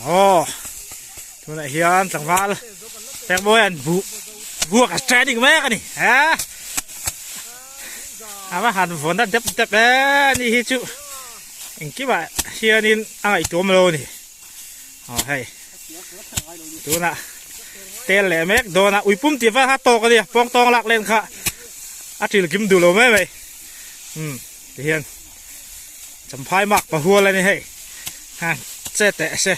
Aw tunah hian tlangval pekmawi an buh buak a training mek a ni he a va han vawn a dep dep e ani hi chu engkimah hianin a ngaihtuam lo a ni aw hei tunah tel leh mek dawn a uipum tih va kha tawk a nia pawng tawng lak len kha a ṭil kim duh lo mai mai umm tihian. Champhai mak pahual a ni hei ha che teh se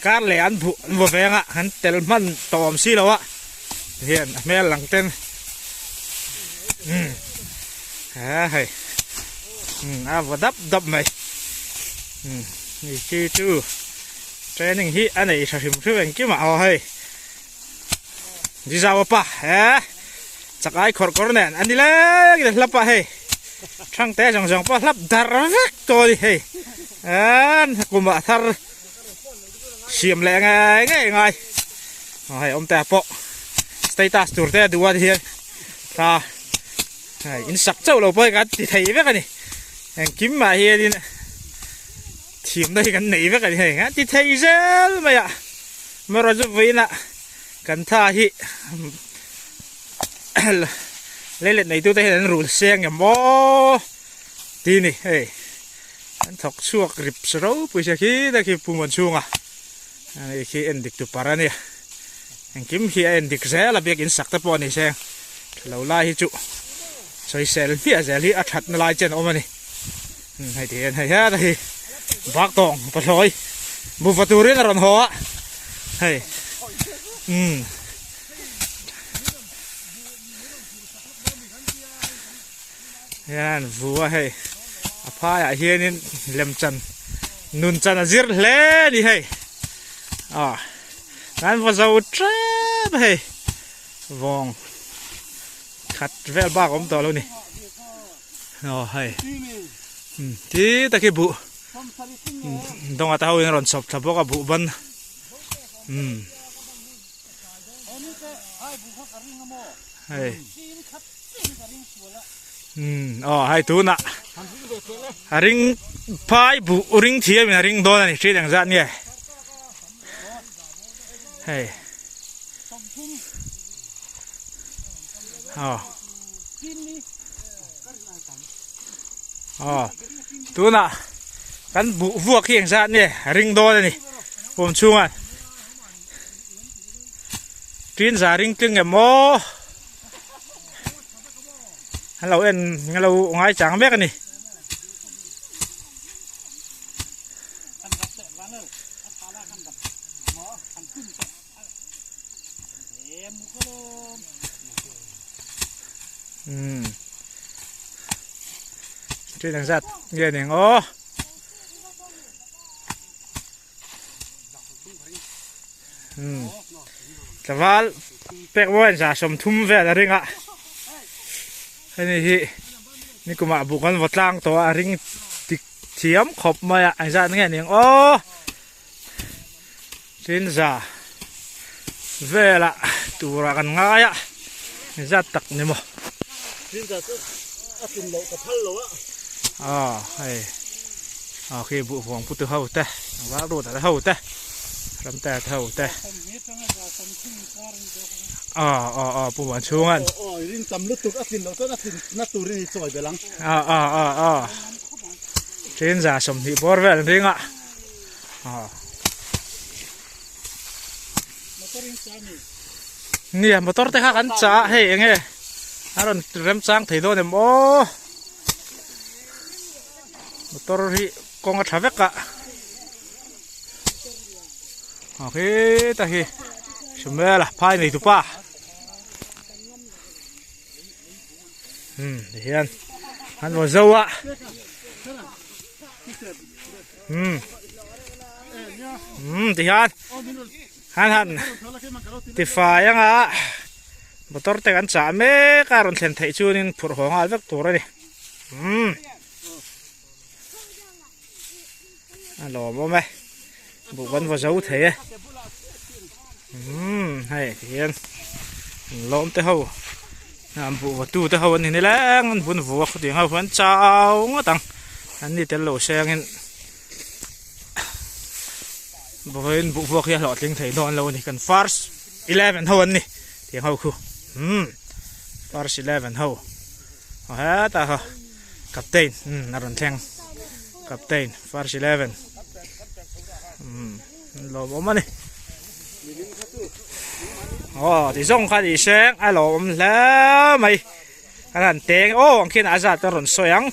kar leh an buh an vaw veng a an tel hman tawh awm si lo a hian a hmel lang ten umm he hei umm a vaw dap dap mai umm ni chi chu training hi a nei tha hrim hrim engkim ah aw hei Dizau pa he chakai khawrh kawr nen a ni leng in a hlap a hei thangte zawng zawng pawh a hlap dar vek tawh a ni hei an kum ah thar siam leh ngei ngei ngai aw hei awmte ah pawh status tur te a duh a ni hian tha hei in sak chauh lo pawh hi kan ti thei vek a ni engkim ah hianin thiamna hi kan nei vek a ni hei an ti thei zel mai a. Mara chu vawiinah kan tha hi leilet neitute hian an rul seng em aw ti ni hei an thawk chhuak rip sa ropui sia khi ta khi pum an chhunga hei khi en dik tu par ania engkim hi a en dik zel a biakin sak te pawh a ni seng lo lai hi chu sawisel hmiah zel hi a thatna lai chen a awm a ni. Hei ti hian hei heta hi bak tawng pathlawi buhva turin a rawn haw a hei umm hian vu a hei a phaiah hianin lemchan nun chan a zir hle a ni hei ah kan va zo tep a hei vawng khat vel bak a awm tawh lo ni. Aw hei ti tak hi buh dawngah te ho in a rawn chhawp thla bawk a buh ban umm hei umm aw hei tunah a ring phai buh ring thiam in a ring dawn a ni hriat engzat nge hei aw aw tunah kan buh vuak hi engzat nge a ring dawn a ni pawm chhunga tin za ring tling em aw an lo en an lo ngai chang mek a ni. Umm thil eng zat nge ni ang aw umm tlangval pek maw in za 30 vel a ring a hemi hi nikum ah buk an vaw tlang tawh a a ring dik thiam khawp mai a eng zat nge ni ang aw. Chinza velah turah kan ngai a zat tak ni maw. Chinza chu a tlin loh ka phal lo a. Aw hei aw khi buhvuang putu ho te val ruat te ho te ramte te ho te aw aw aw pu muan chhung an. Aw aw rin tam lutuk a tlin loh chuan a tlin na turin i chawi belh ang. Aw aw aw aw Chinza 20 bawr vel an ring a. Nia motor te kha kan chah a hei enge a rawn remchang thei dawn em aw motor hi kawng a tha vek a aw khita hi Samuel-a phai nei tupa tihian an rawn zo a. Um um tihian han han tifai anga motor te kan chah mek a rawn thlen theih chuanin phurh haw nghal vek tur a ni um a lawmawm e buh kan vaw zo thei e um hei tihian lawm te ho an buh vaw tu te ho an ni nileng an bun vuak khawtiang ho khuan chau ngawt ang an ni tel lo sengin. Vawiin buhvuak hi a hlawhtling thei dawn lo a ni. Kan first eleven ho an ni tiang ho khu. Umm first eleven ho. Aw hetah kha captain umm a rawn thleng. Captain first eleven. Umm lawmawm a ni. Aw ti zawng kha ni seng a lawmawm hle mai. An han teng aw ang khian a zat a rawn sawi ang.